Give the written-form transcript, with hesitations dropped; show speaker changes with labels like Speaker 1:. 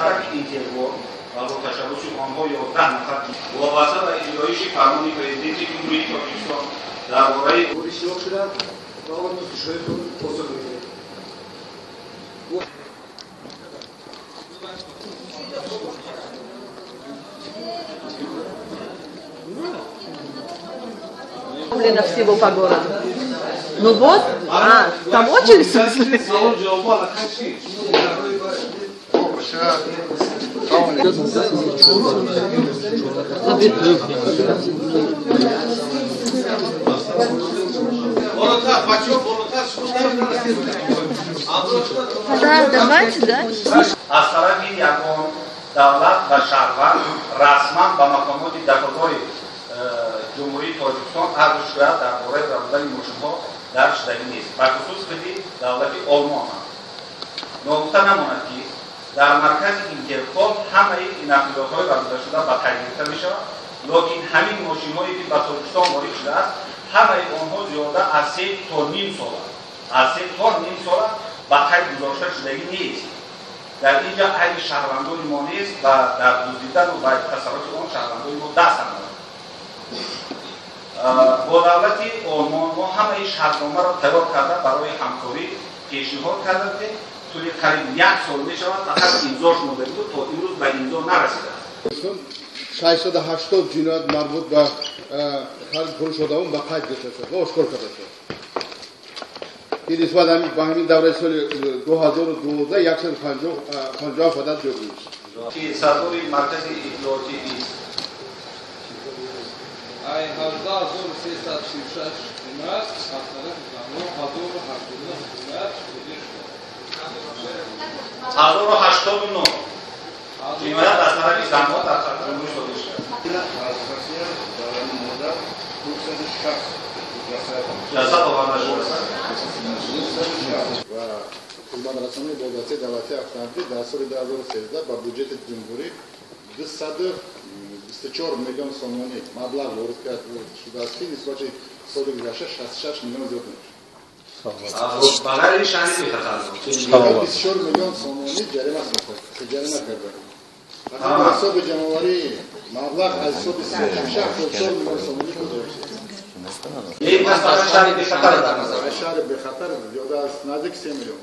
Speaker 1: Тарафи Интерпол ва бо ташаббуси онҳо 11 нафар вобаста ба иҷроиши фармони Президенти Ҷумҳурии Тоҷикистон дар бораи
Speaker 2: иштирок шуданд ва он шоҳидон посух медиҳем.
Speaker 3: Всего по городу. Ну вот, а, там очередь, в смысле? Да, давайте, да.
Speaker 1: Аз тарафи ягон давлат ва шаҳрванд расман ба мақомоти дахлдори Ҷумҳурии Тоҷикистон арзу шояд дар бораи рабудани мошинҳо дарҷ шудагӣ нест, бахусус худи давлати Олмон ҳам. Ногуфта намонад, ки дар маркази Интерпол ҳамаи нақлиётҳои рабудашуда ба қайд гирифта мешавад, лекин ҳамин мошинҳое ки ба Тоҷикистон ворид шудааст, ҳамаи онҳо зиёда аз се то ним сола, аз се то ним сола ба қайд гузошта шудагӣ нест. Дар ин ҷо айби шаҳрвандони мо нест ва дар дуздидану ва тасарруфи он шаҳрвандони мо даст ҳам надоранд. Бо давлати Олмон мо ҳамаи шартномаро тайёр карда барои ҳамкорӣ пешниҳод карда будем. Тӯли қариб як сол мешавад, фақат имзош монда буд, то имрӯз ба имзо нарасидааст.
Speaker 2: 680 ҷиноят марбут ба харид фурӯш одамон ба қайд гирифта шуд ва ошкор карда шуд. Ин нисбат ба ҳамин давраи соли 2012 157 адад ҷой гирифт.
Speaker 1: Ки сардори маркази иттилоотӣ ист.
Speaker 4: Ай 18346 ҷиноят аз тарафи занҳо 1089 ҷиноят содир шуд.
Speaker 1: 1089 ҷиноят аз тарафи занҳо дар ҷумҳурӣ содир шуд.
Speaker 2: Аз Россия дар ҳамин муддат 260
Speaker 1: ҷасад оварда шудааст.
Speaker 2: Ва хизматрасонии боздиҳии давлатии автомобилӣ дар соли 2013 ба буҷети ҷумҳурӣ 224 миллион сомонӣ маблағ ворид шудааст, ки нисбати соли гузашта 66 миллион зиёд мешавад.
Speaker 1: Ба ғайри шаҳри бехатар
Speaker 2: 24 миллион сомонӣ ҷарима ҷарима карда. Ҳисоби ҷамъоварии маблағ аз ҳисоби 74 миллион сомонӣ гузошта.
Speaker 1: Ин пас фақат шаҳри бехатар дар назар.
Speaker 2: Шаҳри бехатар зиёда аз наздик 3 миллион.